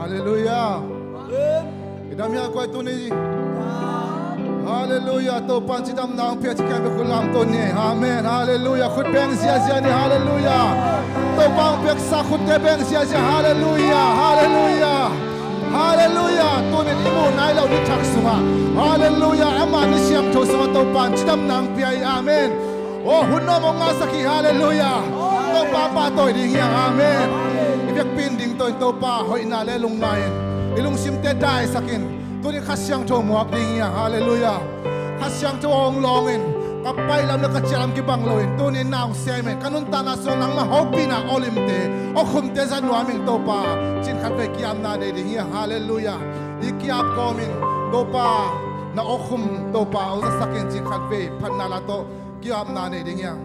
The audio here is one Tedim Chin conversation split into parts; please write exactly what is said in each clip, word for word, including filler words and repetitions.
Halleluiah. I dam hiam koi tuni? Halleluiah. Topa'n cidamna hong pia ci khempeuh khut lamto ni. Amen. Halleluiah. Khut beng ziazia ni. Halleluiah. Topa hong piaksa khutte beng ziazia. Halleluiah. Halleluiah. Halleluiah. Tuni i mu nai lo ni thak sungah, halleluiah, ama ni siangtho sungah Topa'n cidamna hong pia hi. Amen. Aw, hun nuam hong ngahsak hi. Halleluiah. Topa pahtawi ding hi hang. Amen. I biakpi in dingto in Topa hoihna le lungngai in i lungsimte daisak in, tuni Kha Siangtho muak ding hi hang. Halleluiah. Kha Siangtho hong lawng in, ka pailam le ka ciahlam kibang loin tuni na hong sem in, ka nuntakna sungah nangmah hopihna awlimte, awkhumte za nuam in Topa, cin khatvei ki-apna nei ding hi hang. Halleluiah. I ki-ap kawmin Topa, na awkhum Topa hong zasak in, cin khatvei phatna la tawh ki-apna nei ding hi hang.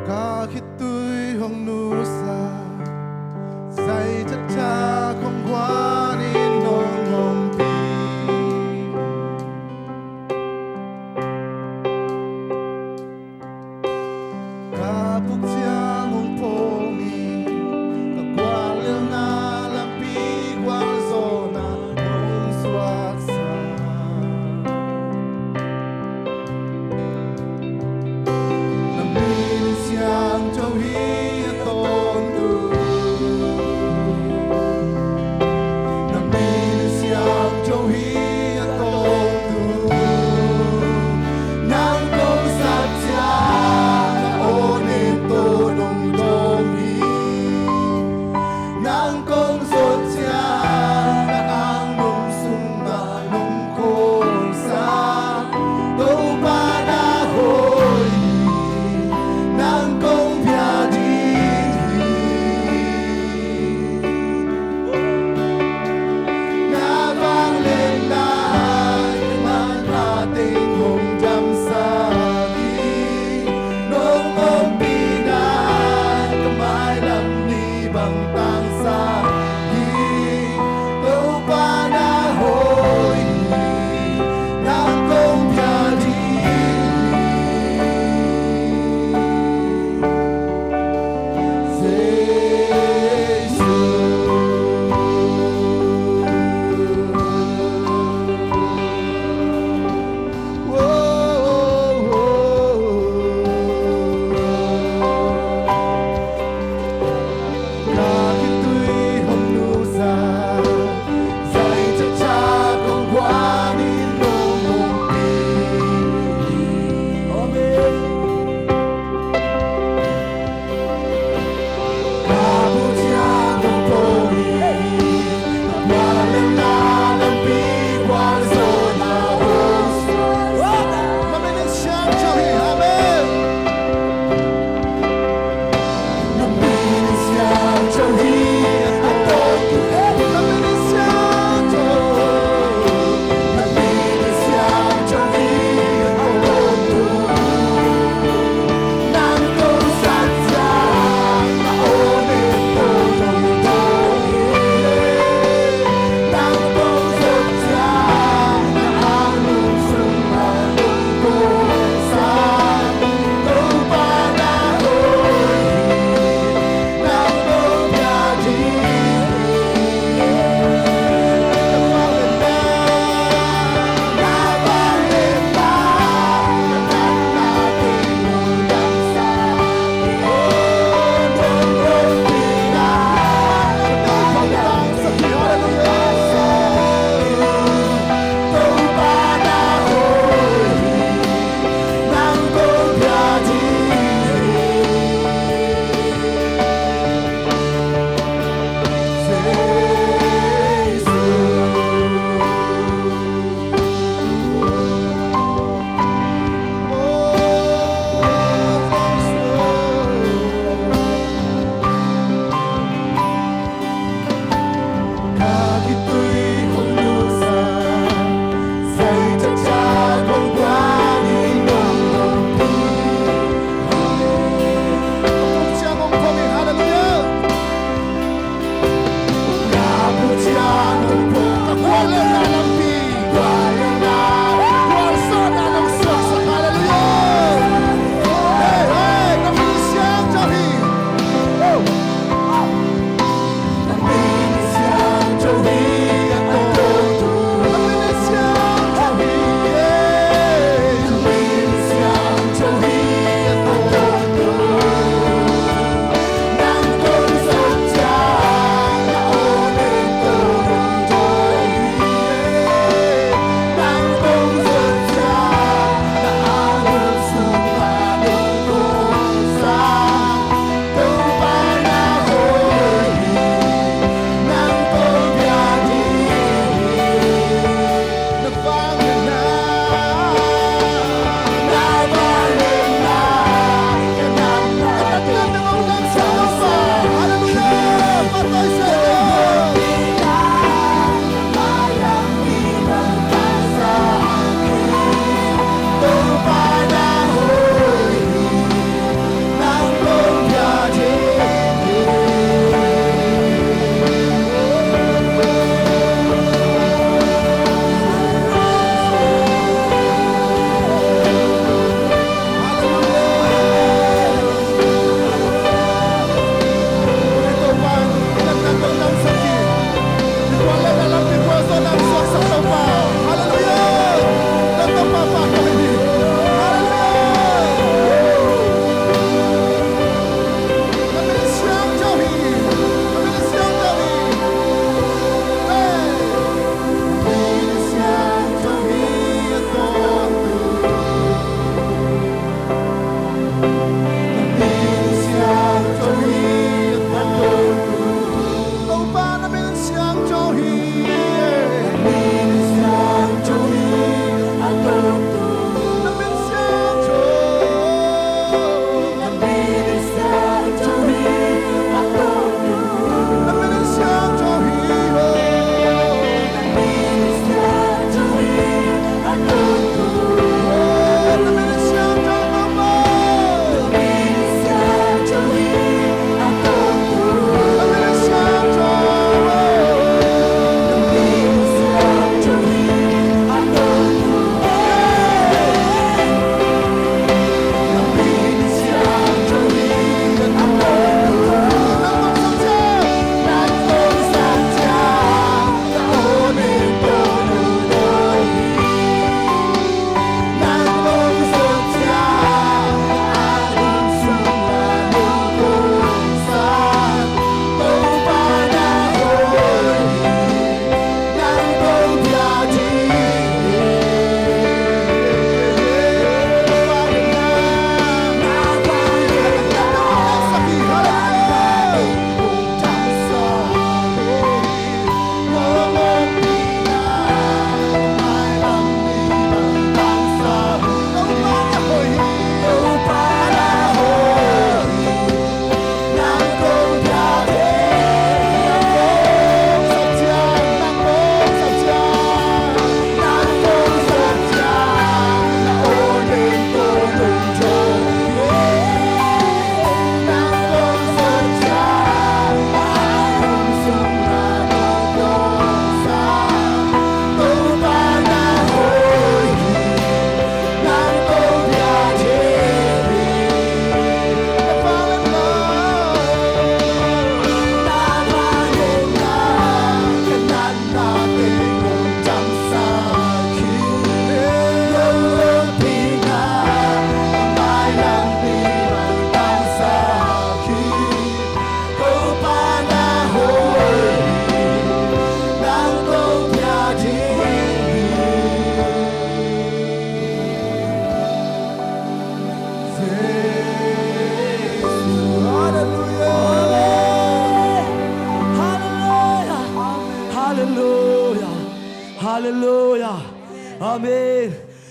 Ka khitui hong nusa, zai thakthak hong guan in hong ompih. Ka puk ciang hong phawng in, ka guallelhna lampi gualzawhna hong suaksak. Na min siangtho hi a tawntung.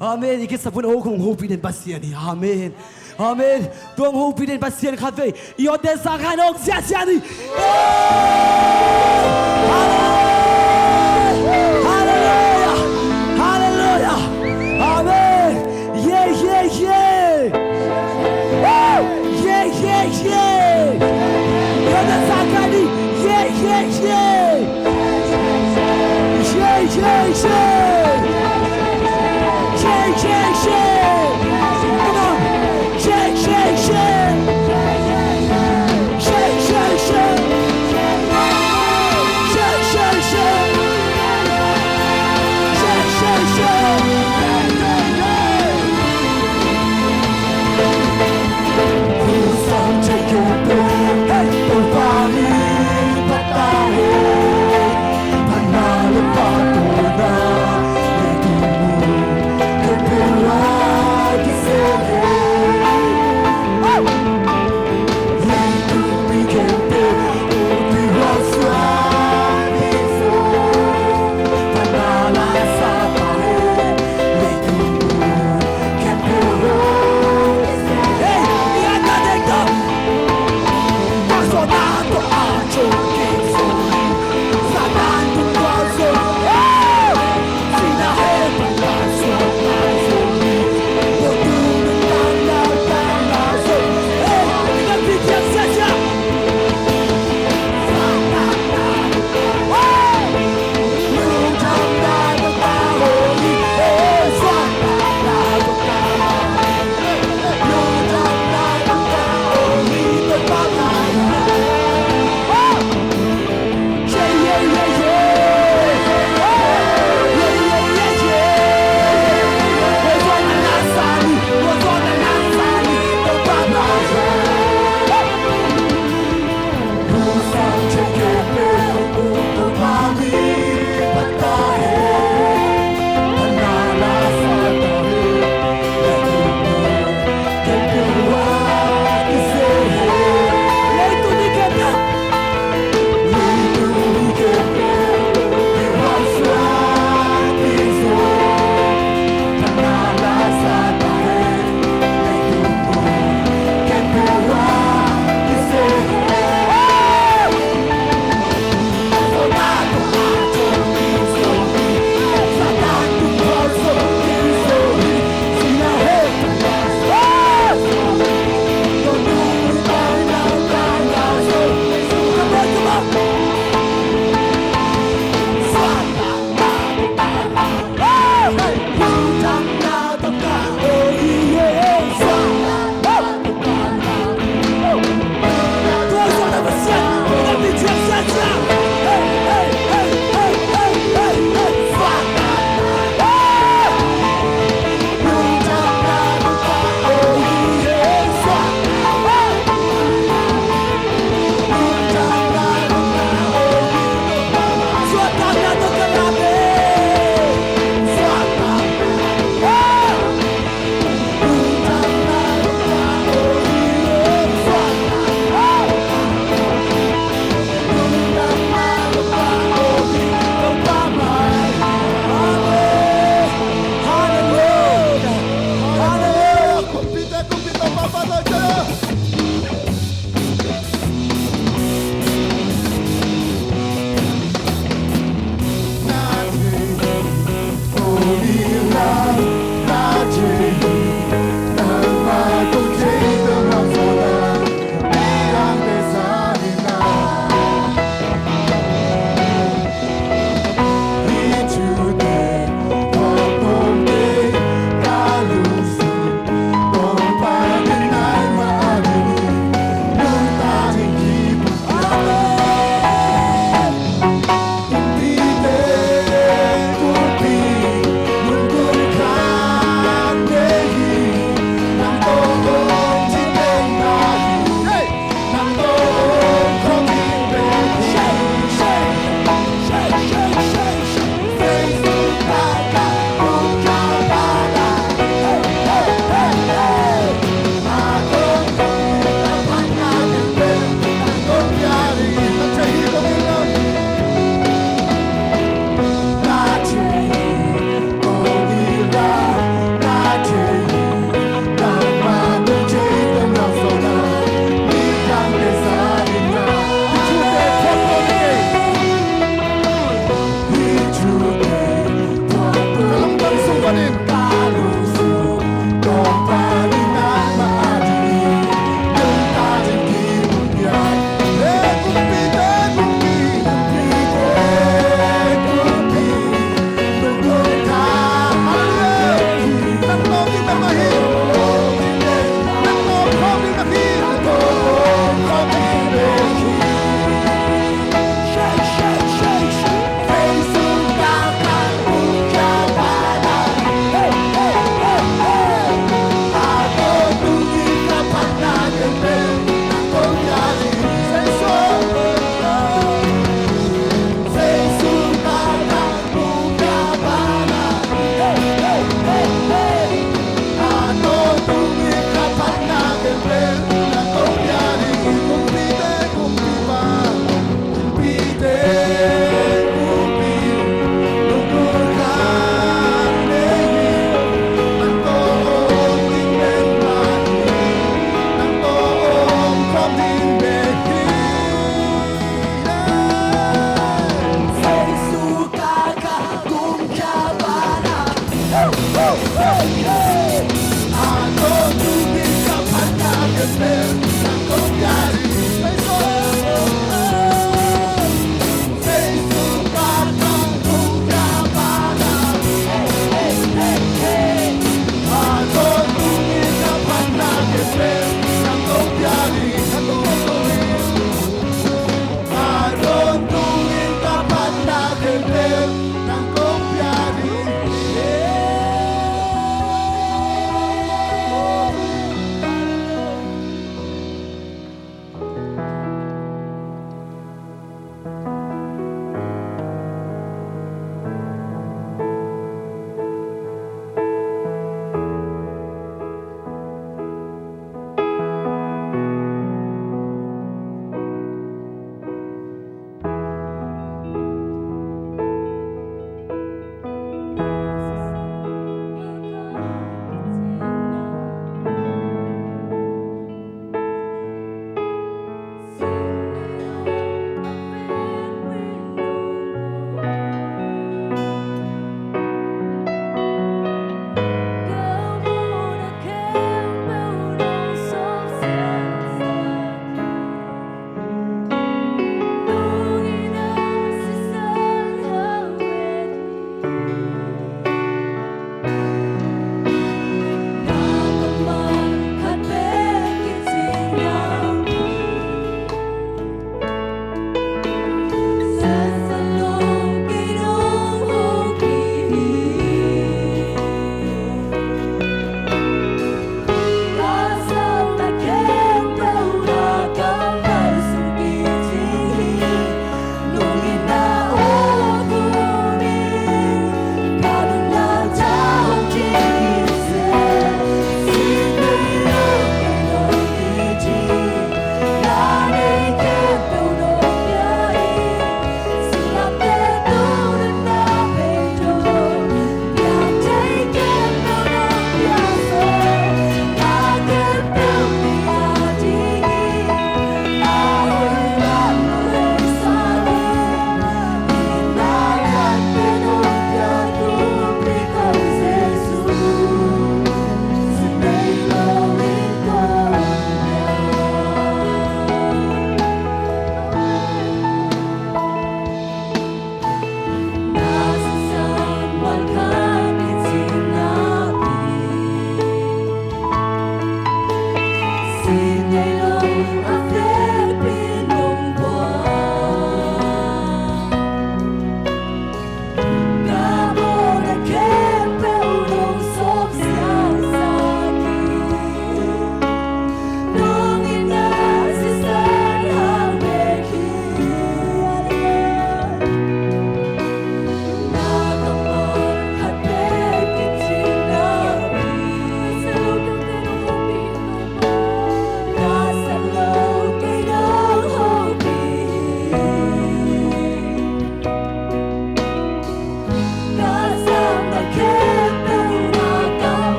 Amen. I kisa pun hong hopih den Pasian hi. Amen. Amen. Tua hong hopih den Pasian khatvei i awte sang khan hong siasia ni. Halleluia. Halleluia. Amen. Yeah, yeah, yeah. Woo! Yeah, yeah, yeah. I awte sang khan ni. Yeah, yeah, yeah. Shake, shake, shake. Shake, shake, shake. Come on. Shake, shake, shake. Shake, shake, shake.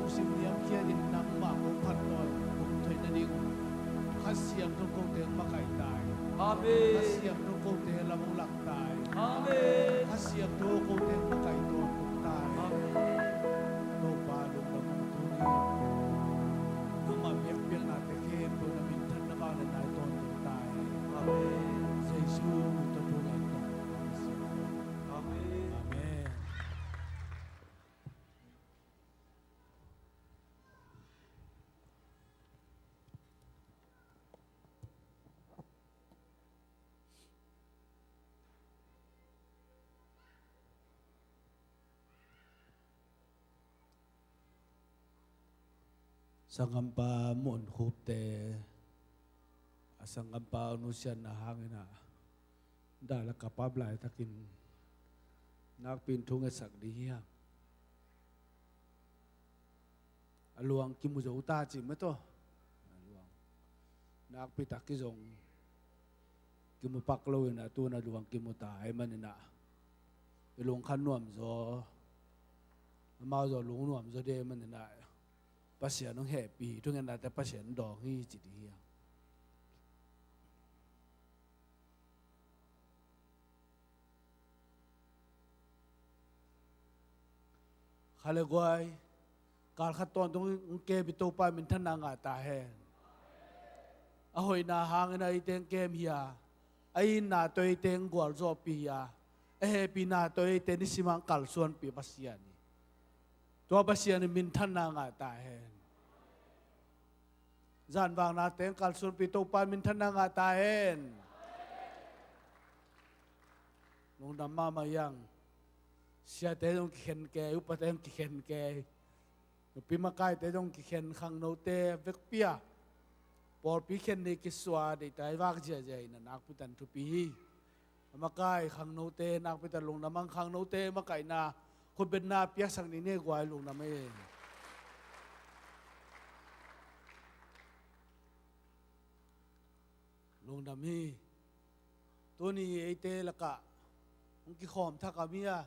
Sim niamkhiat in nangmah kong phat tawn kong thoih nading Kha Siangtho kote makaih ta in. Amen. Kha Siangtho kote lam hong lak ta in. Amen. Kha Siangtho kote makaih tawn kong ta in. Amen. Topa lungdam ung tuni. Nangmah biakpiaknate khempeuh na minthanna bang na nai tawn kong ta in. Amen. Jesu min tawh thu ngen kong. Amen. Amen. Sanggampa Muan Khup te, a sanggampa nusiatna hangin ah, da la ka pap laitakin nakpi in thu ngetsak ding hi hang. A luang kimu zo ta ci mah tawh. A luang nakpi tak kizong kimu pak lo in ah, tu-in a luang kimu ta ahih manin ah, i lungkhan nuam zaw, amau zong lung nuam zaw ding ahih manin ah, Pasian hong hehpih, thungetnate Pasian dawng hi ci ding hi hang. Kha le guai, kal khat tawntung hong kem i Topa minthanna ngah ta hen. A hoihna hangin a eite hong kem hi a, a itna tawh eite hong gualzawhpih hi a, a hehpihna tawh eite nisim hang kalsuanpih Pasian hi. Tua Pasian in minthanna ngah ta hen. Zanvakna teng kalsuanpih Topa minthanna ngah ta hen. Lungdam mahmah hi hang. Siate zong kikhen kei, upate zong kikhen kei. Nupi makaite zong kikhen, khangnote vekpi a pawlpi khen ni kisua deihtak i vak ziahziah in a nakpi tak thupi hi. A makai khangnote nakpi tak lungdam hang, khangnote makaihna khutbetna piaksak ni ne guai, lungdam e. Lungdam hi. Tuni eite lakah hong kikhawm thak a mi a,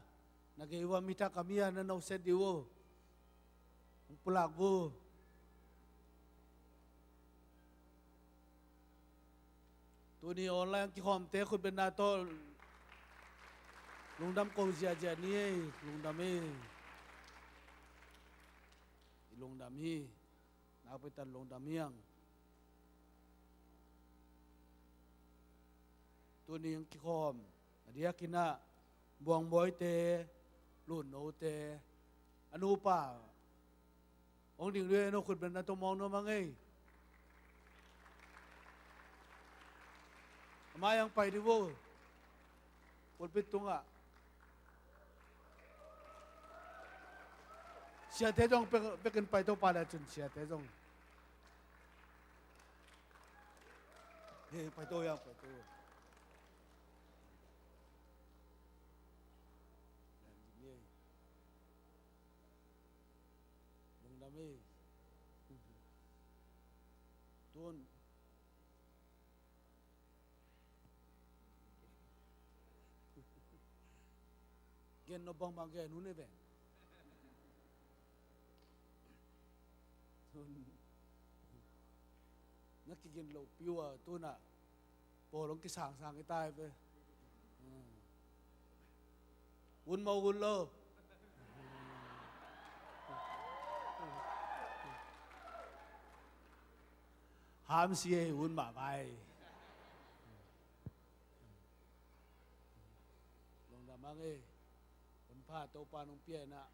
na gei ua mi thak a mi a, na noset dih uh. Hong pulak uh. Tuni online kikhawmte khutbetna tawh lungdam ko ziahziah ni ei, lungdam ei. I lungdam hi, nakpi tak lungdam hi hang. Tuni hong kikhawm a diakin ah Buangbawite, Lunnote, a nupa hong ding lua, no khutbetna tawh mawng nuam hang ei. A mai hang pai dih vo. Pulpit tungah. Siate zong pek, pekin pai to pa le cun siate zong. He, pai to yang, pai to. Lungdam ei. Tun. Gen nop bangbang gen hun hi ve. Tun. Na kigin lo piu a tun ah. Pawl hong kisangsang hi ta hi ve. Hmm. Hun maw, hun lo? Ham si ei, hun mah vai. Lungdam hang ei. Hun pha Topa nong pia in ah.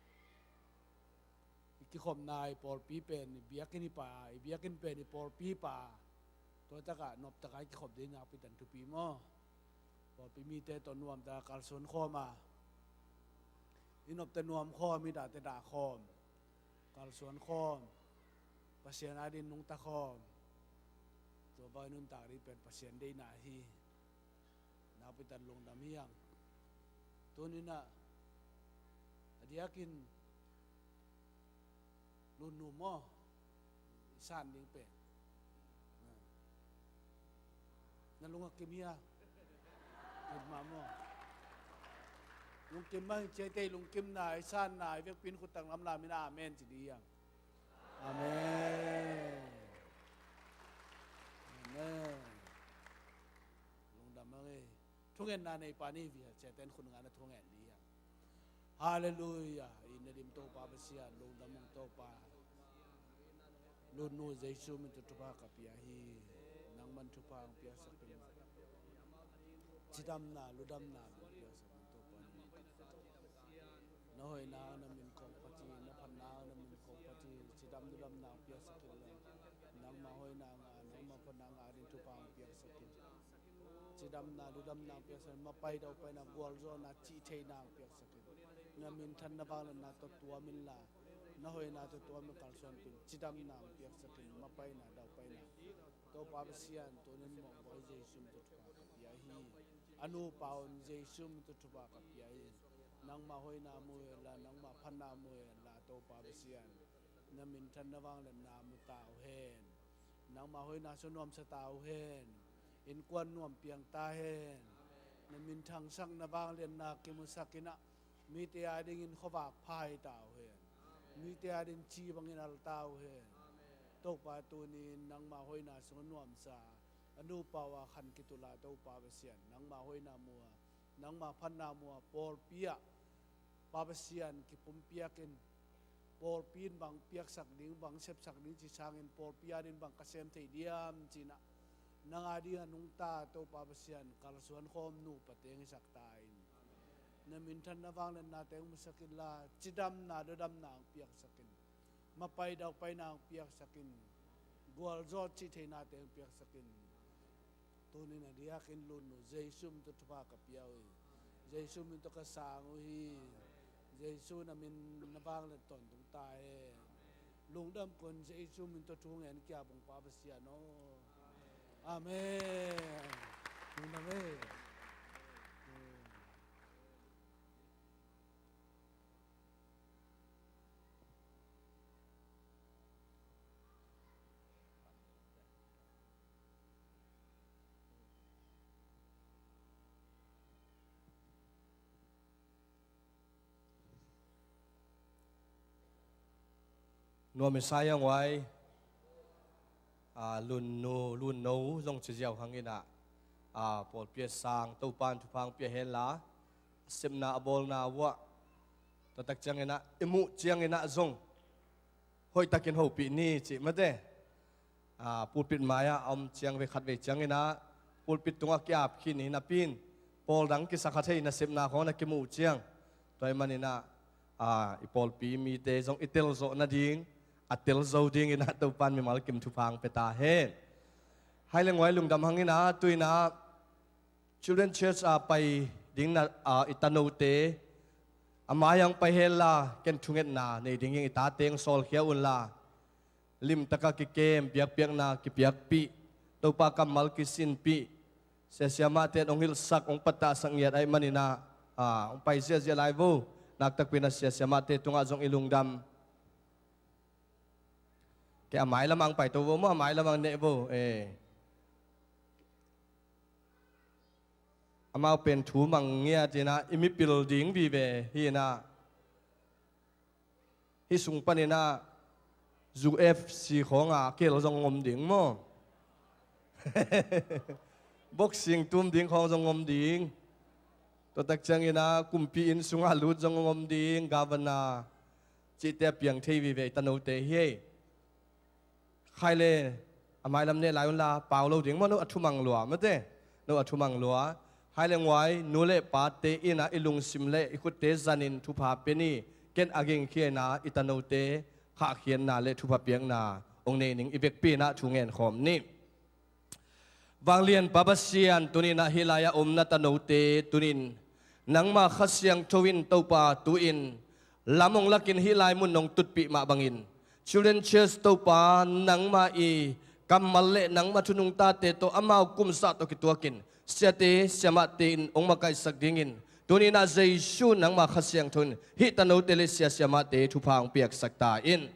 I kikhopna i pawlpi pen i biakinn hi pah, i biakinn pen i pawlpi hi pah. Tua takah noptaka i kikhop ding nakpi tak thupi maw? Pawlpi mite tawh nuamtaka kalsuan khawm a, i nopta nuam khawm, i dahte dah khawm, kalsuan khawm, Pasian adin nungta khawm. Tua bang i nuntak ding pen Pasian deihna hi. Nakpi tak lungdam hi hang. Tuni in ah a diakin Lunnu maw, i san ding pen na lung a kim hi a? Kim mah maw? Lungkim mah hi ciai teh, lungkimna, i sanna, i vekpi in khut tang lamlam in amen ci dih hi hang. Amen. Amen. Lungdam hang ei. Thungetna nei pa ni via ciaten khun ngana thungen ni hang. Halleluia. I Nadim Topa Pasian, lungdam hang Topa. Lutnu Jesu min tawh thupha ka pia hi. Nangman thupha hong piaksak in. Cidamna, ludamna hong piaksak in Topa. Na hoihna na min kong phat hi, na phatna na min kong phat hi, cidam ludamna hong piaksak in la. Nangma hoihna ngah, nangma phatna ngah ding thupha hong piaksak in. Cidamna ludamna hong piaksak in, mapai daupaina gualzawhna cihtheihna hong piaksak in. Na minthanna vangliatna tawh tuam in la, na hoihna tawh tuam in kalsuanpih in, cidamna hong piaksak in, mapaina daupaina. Topa Pasian, tunin mawhbawi Jesu min tawh thupha ka pia hi. A nupa un Jesu min tawh thupha ka pia hi. Nangma hoihna mu hen la, nangma phatna mu hen la, Topa Pasian. Na minthanna vangliatna mu ta uh hen. Nangma hoihna sung nuamsa ta uh hen. Innkuan nuam piang ta hen. Na minthangsak na vangliatna kimusak in ah, mite a dingin khuavak pha hi ta uh hen. Mite a dingin ci bangin al ta uh hen. Topa tunin nangma hoihna sung nuamsa a nupa uh a khan kituh la Topa Pasian, nangma hoihna mu a, nangma phatna mu a, pawlpi ah Pa Pasian kipumpiak in, pawlpi in bang piaksak ding, bang sepsak ding ci sangin pawlpi a dingin bang ka sem thei diam ci-in ah, nang a dingin a nungta Topa Pasian kalsuan khawm nupa teng hisak ta in. Na minthanna vangliatna teng musak in la, cidamna ludamna hong piaksak in. Mapai daupaina hong piaksak in. Gualzawh cihtheihna teng piaksak in. Tunin a diakin Lutnu Jesu min tawh thupha ka pia uh hi. Jesu min tawh ka sang uh hi. Jesu na min na vangliat tawntung ta hen. Lungdam kei un, Jesu min tawh thu ngen kia bang Pa Pasian aw. Amen. Lungdam ei. Nuam i sa hiang uai. A, Lutnu, Lutnu zong ci ziau hang in ah, a, pawlpi a sang Topa in thupha hong pia hen la, a sepna a bawlna uh ah, tua tak ciangin ah i muh ciangin ah zong hoihtakin hopih ni cih mate. A, pulpit mai-ah a om ciang vei khat vei ciangin ah pulpit tungah ki-ap khin hi napi in, pawl dang kisa kha thei nasepna khawng na kimuh ciang, tua ahih manin ah, a, i pawlpi mite zong i telzawh nading, a telzo dingin ah Topa in mimal kim thupha hong pia ta hen. Hai le nguai lungdam hang in ah, tu-in ah Children Church a pai ding na, a, i tanote a mai-ah hong pai hen la, ken thungetna nei ding hi ing, i tate hong sawlkhia un la. Limtaka kikem, biakpiakna kipiakpih, Topa kammal kisinpih, sia siamahte in hong hilhsak, hong pattahsak ngiat ahih manin ah, a, hong pai ziahziah lai vo. Naktakpi in ah sia siamahte tungah zong i lungdam. Kei a mailam ah hong paito vo maw, a mailam ah hong neh vo. Eh. Amau pen thu mang ngiat in ah i mipil ding vive hi in ah, hih sung panin ah U F C khawng a kel zong hong om ding maw? Boxing tum ding khawng zong hong om ding. Tua tak ciangin ah kumpi inn sungah lut zong hong om ding, governor cihte a piang thei vive i tanote hi ei. Khai le, a mailam neh lai un la, pau lo ding maw, no a thumang lua mate, no a thumang lua. Hai le nguai, nu le pate in ah i lungsim le i khutte zanin thupha pia ni. Ken a gingkhia in ah i tanote khahkhiatna le thupha piakna hong nei ning, i vekpi in ah thu ngen khawm ni. Vanglian Pa Pasian, tuni in ah hih lai-ah om na tanote, tuni in nangma Kha Siangtho in Topa tu-in lam hong lakin hih lai mun hong tutpih mah bangin, Children Church Topa nangma i kammal le nangma thu nungtate tawh amau kumsah tawh kituakin siate siamahte in hong makaihsak dingin, tuni in ah Jesu nangma Kha Siangtho in hih tanote le sia siamahte thupha hong piaksak ta in.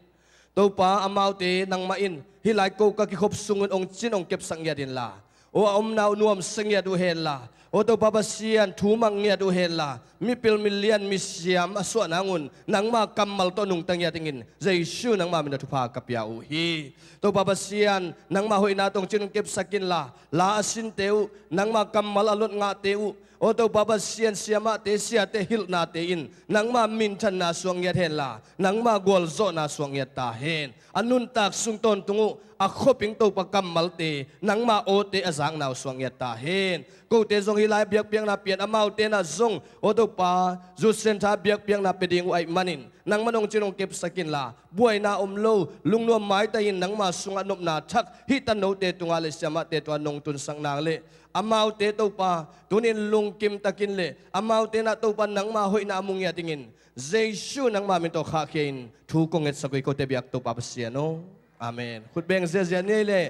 Topa, amaute nangmah in hih lai koka kikhop sungun hong cin hong kepsak ngiat inla, aw, a omna uh nuamsa ngiat uh henla, Aw Topa Pasian, thu mang ngiat uh henla, mipil milian misiam a suah nangun nangma kammal tawh nungta ngiat dingin Jesu nangma min a thupha ka pia uh hi. Topa Pasian, nangma hoihna tawh hong cin hong kepsak inla, la a sinte uh, nangma kammal a lot ngahte uh, aw Topa Pasian, siamahte siate hilhnate in nangma minthanna suak ngiat henla, nangma gualzawhna suak ngiat ta hen. A nuntak sung tawntung uh a khuaping Topa kammalte, nangma awte a zakna uh suak ngiat ta hen. Kote zong hih lai biakpiakna pian, amaute na zong aw Topa, Youth Centre biakpiakna pia ding uh ahih manin nangman hong cin hong kepsak inla, buaina om lo, lungnuam maitai in nangma sungah nopna thak hih tanote tungah le siamahte tungah nong tunsak nang le, amaute Topa, tunin lungkim takin le amaute na Topa nangma hoihna a mu ngiat dingin Jesu nangma min tawh khahkhia in thu kong ngetsak uh hi, kote biak Topa Pasian aw. Amen. Khut beng ziazia ni ei le,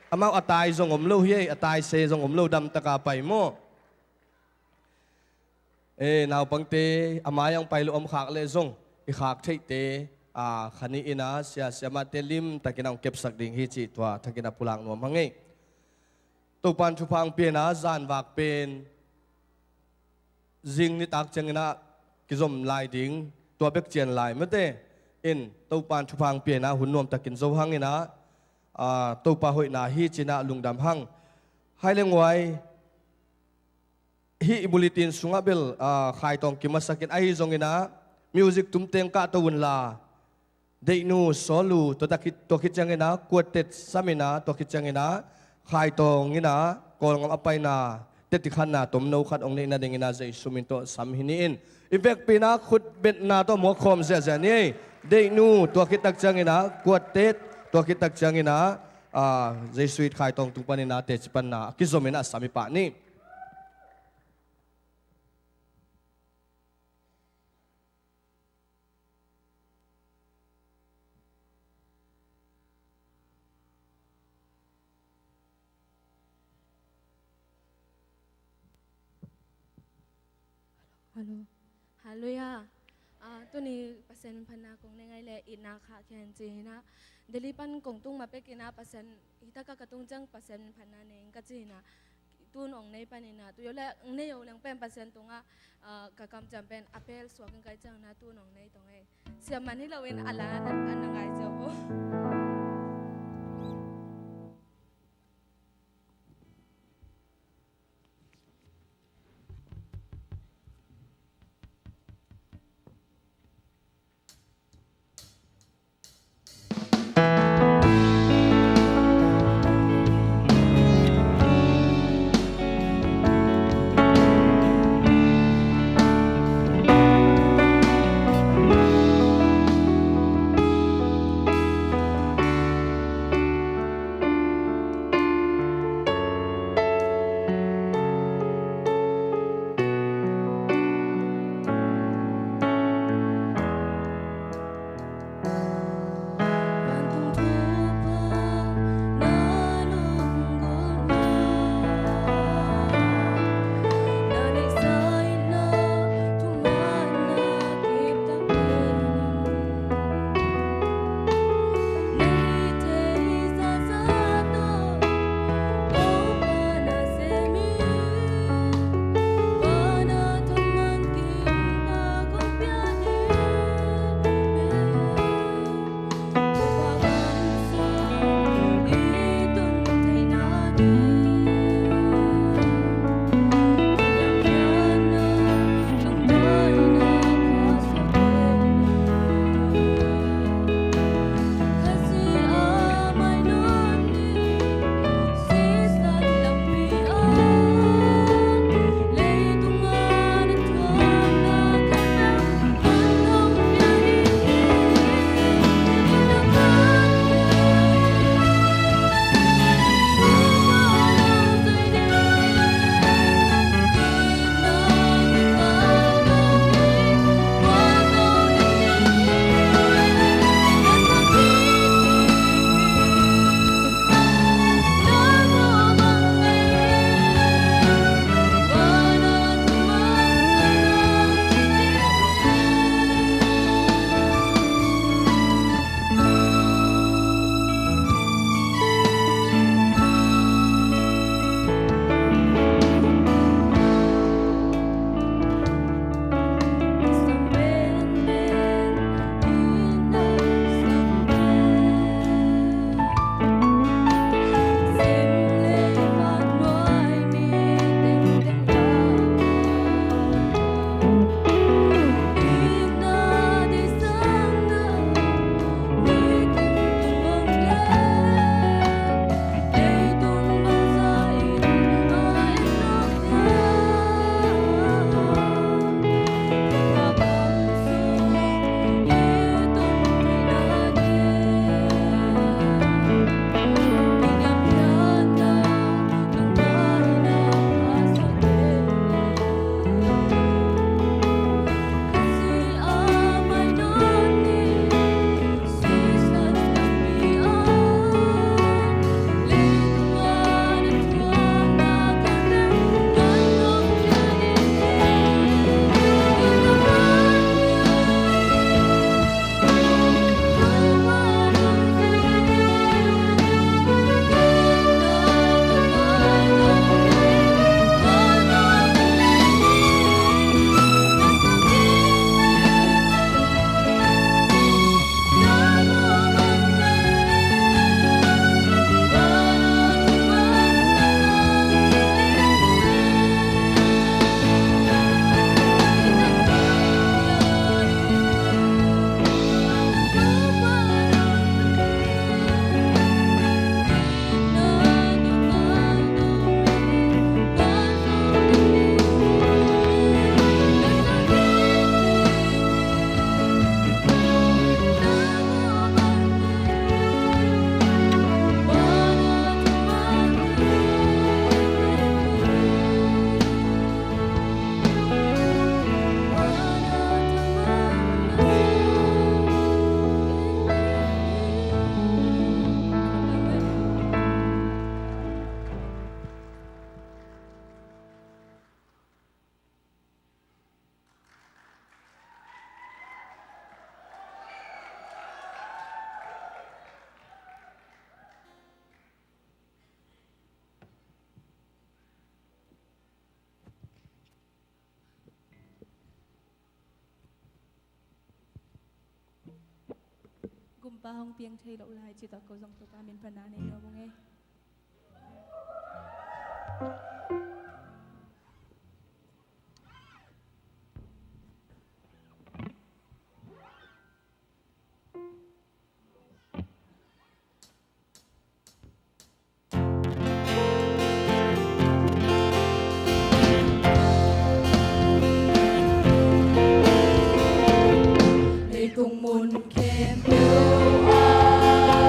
amau a tai zong om lo hi ei, a tai se zong om lo, damtaka pai maw. E, naupangte a mai-ah hong pai lo om khak le zong i khak theihte, a, kha nih in a, sia siamahte limtakin a hong kepsak ding hi cih tua thakin a pulak nuam hang ei. Topan thupha hong pia in a, zanvak pen zing nitak ciangin a kizom lai ding, tua bek cian lai mate in Topan thupha hong pia in a, hun nuamtakin zo hang in a, a, Topa hoihna hi ci in a lungdam hang. Hai le nguai, hih i bulletin sungah bel, a, khaitawng kimasak in, ahi zongin a, music tumteng kahto unla, Deihnu Sawlu, tua khit, tua khit ciangin a, kuatet sam in a, tua khit ciangin a, khaitawng in a, Kawlgam a paina, teti khatna tomno khat hong neih nadingin a, Jesu min tawh sam hi ni in. I vekpi in a, khutbetna tawh muak khawm ziahziah ni ei. Deihnu, tua khit tak ciangin a, kuatet, tua khit tak ciangin a, a, Jesuit khaitawng tung panin a, teci panna a kizom in a, sam hi pah ni. Hallo. Halleluia. Ah, tuni Pasian min phatna kong nei ngai le, itna khahkhia in ci hi in a, Delhi pan kong tung ma pek in a, Pasian, hi taka ka tung ciang Pasian min phatna nei ing ka ci hi in a, tun ong nei pan in a, tu yo le ong nei yo leng pen Pasian tungah, ah, ka kamciam pen a pel suak in ka hih ciangin a, tun ong nei tong ei. Siam man hi lo in a la na, a na ngai cia vo. Pa hong piang thei lo lai, cih tawh ko zong Topa min pan na nei nuam ung ei. Leitung mun khempeuh ah,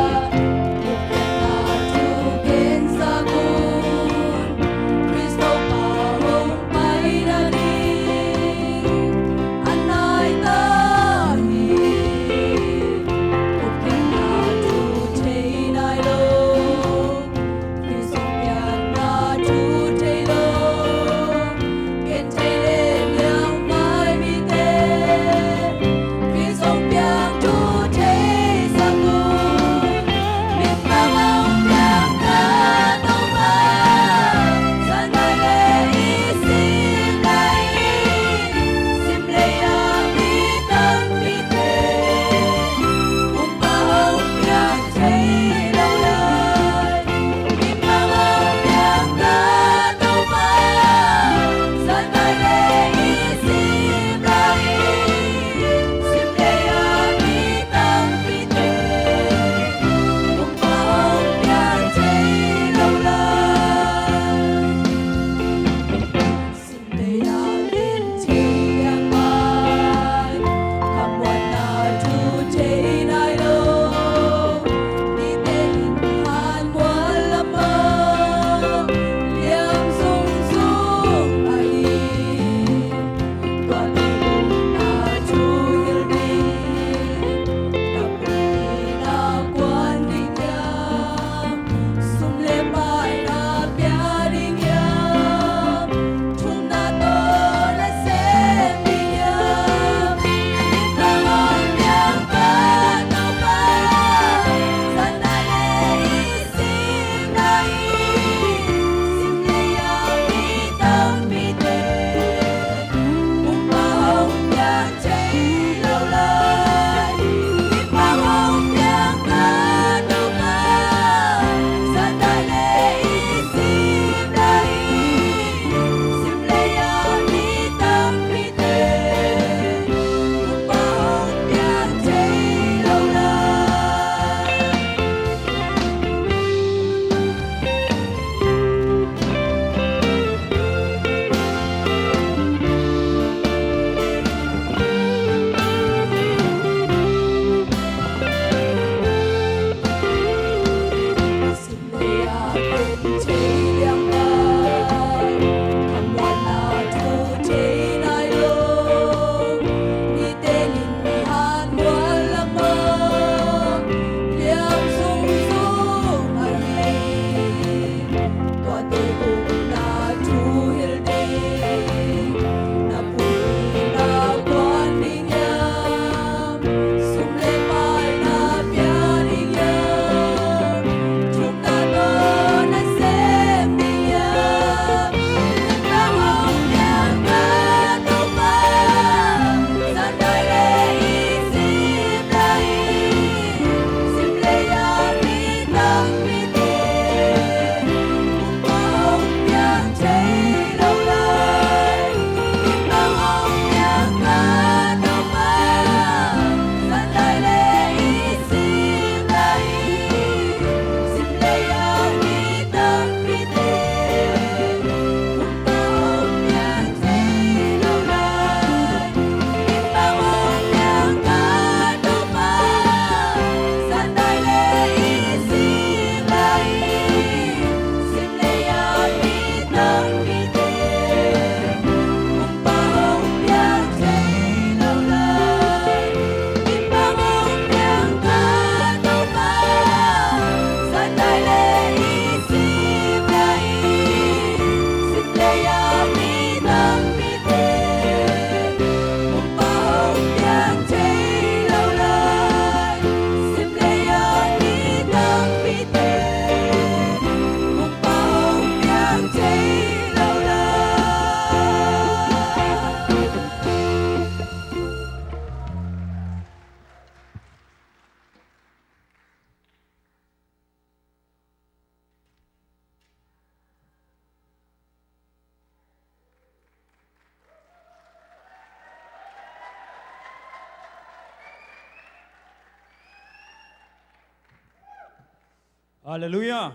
Halleluiah.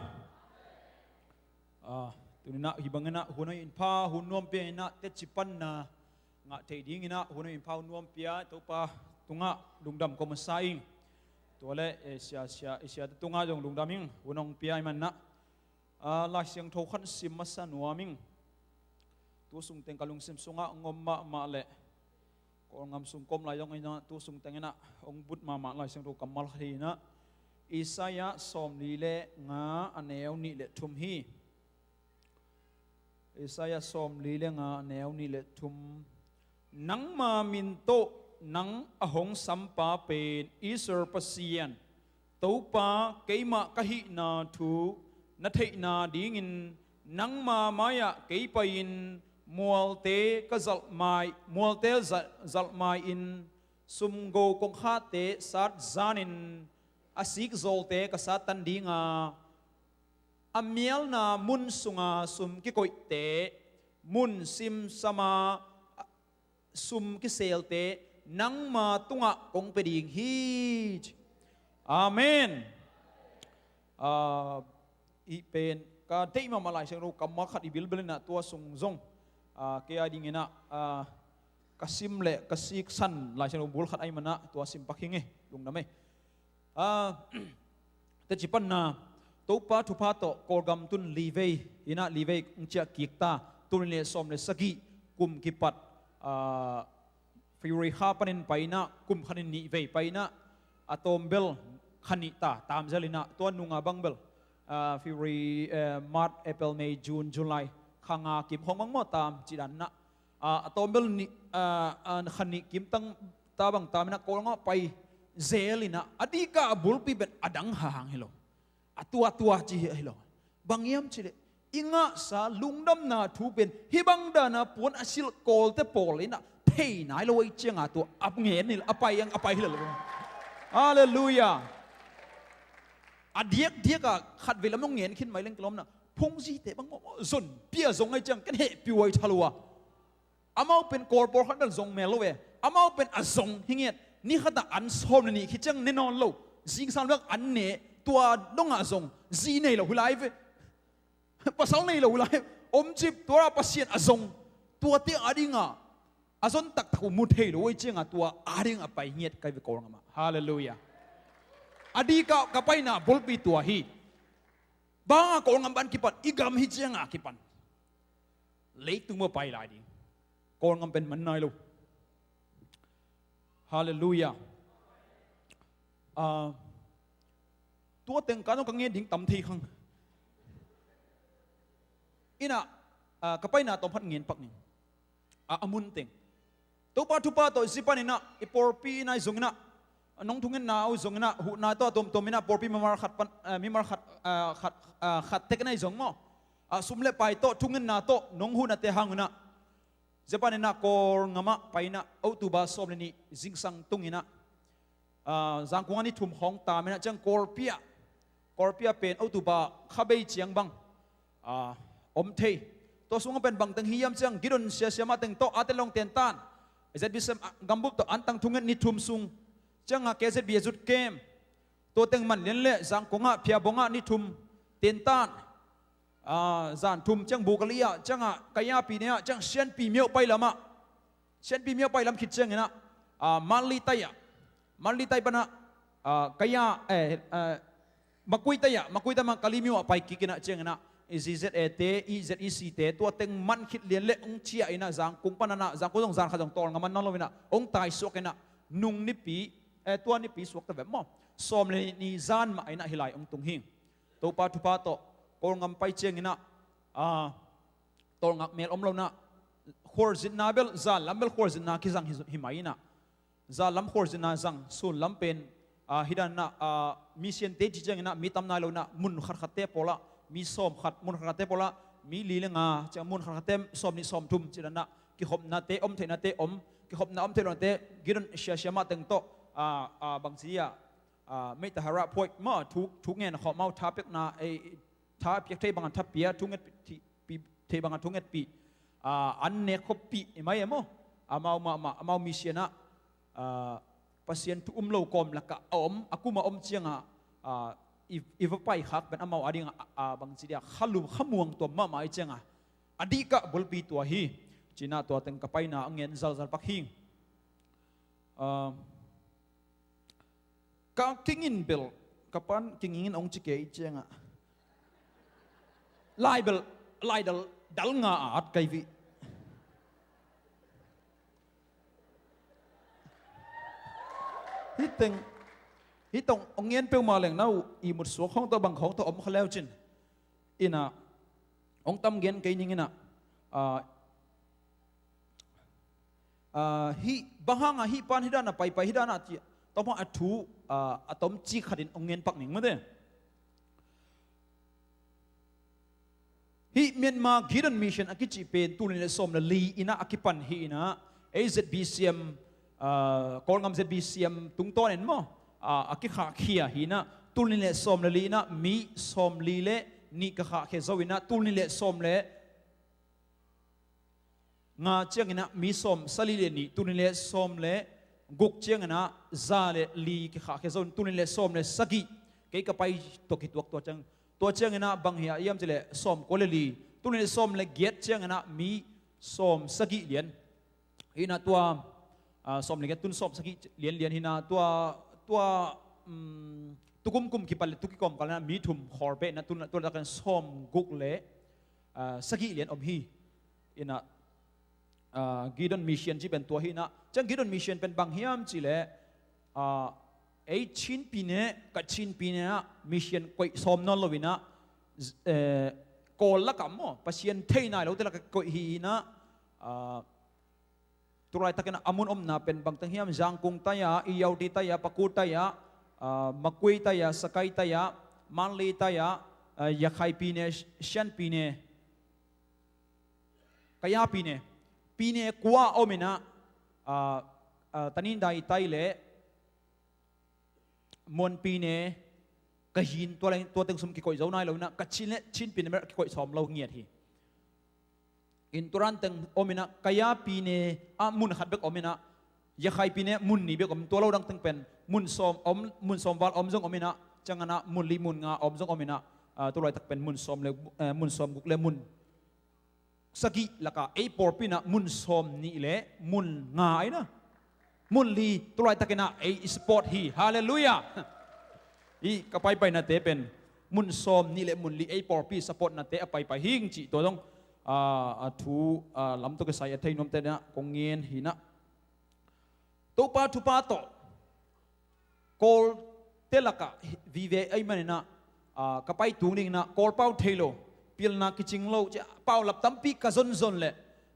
Ah, tuninah hih banginah hun hoih in pha, hun nuam pia inah teci panna ngah theih dinginah hun hoih in pha, hun nuam pia, Topa tungah lungdam ko masa ing. Tua le, eh, sia, sia, eh, siate tungah zong lungdam ing, hun hong pia ih manah. Ah, Lai Siangtho khat sim masa nuam ing. Tu sungteng ka lungsim sungah ngom mahmah le Kawlgam sung ka om lai zong inah tu sungteng inah hong but mahmah Lai Siangtho kammal khat hi inah Isaiah sawmli le nga a neu nih le thum hi. Isaiah sawmli le nga a neu nih le thum. Nangma min tawh nang a hong sampa pen Israel Pasian Topa, keimah ka hihna thu na theihna dingin nangma mai-ah kei pai-in mualte ka zalhmai, mualte za-, zalhmai-in sumgo kongkhakte sat zanin a sikzawlte ka sattan dinga, a mialna mun sunga sum kikoihte, mun simsama sum kiselte nangma tungah kong pia ding hi. Amen. Ah, hih pen ka deih mahmah Lai Siangtho kammal khat i bilbel inah tua sung zong, ah, kei a dinginah, ah, ka sim le ka siksan Lai Siangtho bul khat ahih manah tua sim pak hi ing e, lungdam e. Ah, teci panna, Topa thupha tawh Kawlgam tun li vei inah li vei hong ciah kik ta, tul nih le sawm le sagih kum kipat, ah, February kha panin pai inah kum khat nih vei pai inah a tawmbel kha nih ta, tamzel inah tua nunga bangbel, ah, February, eh, March, April, May, June, July, kha nga kim khawng bang maw tam cih dan inah, ah, a tawmbel nih, ah, ah, kha nih kim tang ta bang tam inah Kawlgam ah pai zel inah a dikah a bulpi pen a dang hang hi lo. A tuatua ci hi lo. Bang hiam cih leh i ngahsa lungdamna thu pen hih bang dana puan a silh Kawlte pawl inah thei nai lo ahih cianga tua a ngen hi lo, a pai ang a pai hi lo. Halleluiah. A diakdiak a khatvei lam hong ngen khin mai leng kilawm inah phungzite bang maw zon pia zong ahih ciang ken hehpih uh ahi thalua. Amau pen Kawl pawlkhat bel zong mel lo ve. Amau pen a zong hi ngiat. Ni khatah an sawm le nih khit ciang ne nawn lo. Zingsang bek an ne. Tua dongah zong zi nei lo hi lai ve. Pasal nei lo hi lai. Omcip tua Pasian a zong. Tuate a dinga a zon taktak uh mu thei lo ahih cianga tua a ding a pai ngiat kai ve Kawlgam ah. Halleluiah. A dikah ka paina bulpi tua hi. Banga Kawlgam pan kipan, i gam hi cianga kipan. Leitung maw pai lai ding. Kawlgam pen man nai lo. Halleluiah. Ah, tua teng ka zong ka ngen ding tam thei khang. Inah, ah, ka paina tawm khat ngen pak ning. Ah, a mun teng. Topa thupha tawh zi paninah i pawlpi inah i zonginah nong thungetna uh zonginah huhna tawh a tuamtuam inah pawlpi mimal khat pan, ah, mimal khat, ah, khat, ah, khat tek inah i zong maw. Ah, sum le pai tawh thungetna tawh nong huhnate hangunah Japan inah Kawlgam ah pai inah October sawm le nih zingsang tunginah, ah, Zangkung ah ni thum khawng tam inah ciang Kawlpi ah, Kawlpi ah pen October kha bei ciang bang, ah, om thei. Tua sungah pen bangteng hi hiam ciang Gideon siasia mah teng tawh a telong tentan Z B C M, ah, gambup tawh antang thunget ni thum sung ciangah K Z B a zut kem. Tua teng man lian le Zangkung ah Phiabong ah ni thum tentan. Ah, zan thum ciang Bukali ah ciangah Kaya pi ne ah ciang Sianpi myo pai lamah, Sianpi myo pai lam khit cianginah, ah, Manli tai ah, Manli tai panah, ah, Kaya, eh, ah, Makui tai ah, Makui tai mah Kali myo ah pai kikinah cianginah, i Z Z A te, i Z E C te tua teng man khit lian le hong ciah inah Zangkung pananah, Zangkung zong zan khat zong tawlnga man nawn lo inah hong taisuak inah nung nipi, eh, tua nipi suakta vem maw, sawm le ni zan mah inah hih lai hong tung hi. Topa thupha tawh Kawlgam pai cianginah, ah, tawlngak mel om lo inah khualzinna bel, zan lam bel khualzinna kizang hi, hi mai inah, zan lam khualzinna zang, sun lam pen, ah, hih dan inah, ah, mi siante ci cianginah mi tam nai lo inah mun khatkhatte pawlah mi sawm khat, mun khatkhatte pawlah mi li le nga ciang, mun khatkhatte sawm nih sawm thum ci dan inah kikhopnate om theihnate om, kikhopna om theih lonate Gideon siasia mah teng tawh, ah, ah, bangci ah, ah, meita hara phoih mah thu, thu ngen khawm mau tha piakna, eh, tha piak thei bangah tha pia, thu nget thei, pi, thei bangah thu ngetpih, ah, an nek khoppih i mai e maw. Amau mahmah, amau mission ah, ah, Pasian thu um lo kawm lakah a om, a kum a om ciangah, ah, i, i va pai khak pen amau a dingah a, a bangci dia khalum khamuang tuam mahmah i cianga a dihkah bulpi tua hi. Cinah tua teng ka paina a ngen zalzal pak hi. Ah, ka kingin bel ka pan kingin ong ci kei ciangah lai bel lai dal dal nga a at kai vih. Hiteng hitong ong ngen peuhmah leng na uh i mutsuak khawng tawh bang khawng tawh om kha leu cin. Inah ong tam gen kei ning inah, ah, ah, hih bang hangah hih pan hih danah paipai hih danah ci tawmah a thu, ah, a tom cik khatin ong ngen pak ning mate. Hih Myanmar Gideon Mission a kicih pen tul nih le sawm le li inah a kipan hi inah, ei Z B C M, ah, Kawlngam Z B C M tungtawn en maw, ah, a kikhahkhia hi inah, tul nih le sawm le li inah mi sawm li le nih ka khahkhia zo inah, tul nih le sawm le nga cianginah mi sawm sali le nih, tul nih le sawm le guk cianginah za le li kikhahkhia zo in, tul nih le sawm le sagih kei ka pai tua kituak tua ciang, tua cianginah bang hiah hiam cileh sawm kua le li, tul nih le sawm le giat cianginah mi sawm sagih lian. Hinah tua, ah, sawm le giat tun sawm sagih lianlian hinah tua, tua, um, tukum kum kipat le tuki kawmkal inah mi thum khawr peh inah tul, tul takin sawm guk le, ah, sagih lian om hi. Inah, ah, Gideon Mission ci pen tua hi inah. Ciang Gideon Mission pen bang hiam cileh, ah, ei Chin pine, Kachin pine ah mission koih sawm nawn lo inah, z-, eh, Kawl lakah maw, Pasian thei nai lote lakah koih hi inah, ah, tulaitakin a mun omna pen bangteng hiam, Zangkung tai-a, Irrawaddy tai-a, Pakur tai-a, ah, Magway tai-a, Sagaing tai-a, Mandalay tai-a, ah, Rakhine pine, Shan pine, Kaya pine, pine kua om inah, ah, ah, Tanintharyi tai le Mon pine, Kayin tua leng, tua teng sum kikoih zo nai lo inah, Kachin le Chin pine bel kikoih sawm lo ngiat hi. In turan teng om inah, Kaya pine ah mun khat bek om inah, Rakhine pine mun nih bek om, tua lo dang teng pen mun sawm om, mun sawm val om zong om inah, cianginah mun li mun nga om zong om inah, ah, tulaitak pen mun sawm le, eh, mun sawm guk le mun sagih lakah ei pawlpi inah mun sawm nih le mun nga inah, mun li tulaitakinah ei i support hi. Halleluiah. Hih ka paipainate pen mun sawm nih le mun li ei pawlpi supportnate a paipai hing cih tua zong, ah, a thu, ah, lam tawh kisai a thei nuamte inah kong ngen hi inah. Topa thupha tawh Kawlte lakah vive ahih maninah, ah, ka pai tung dinginah Kawl pau thei lo, pilna kicing lo, ci a paulap tampi ka zonzon leh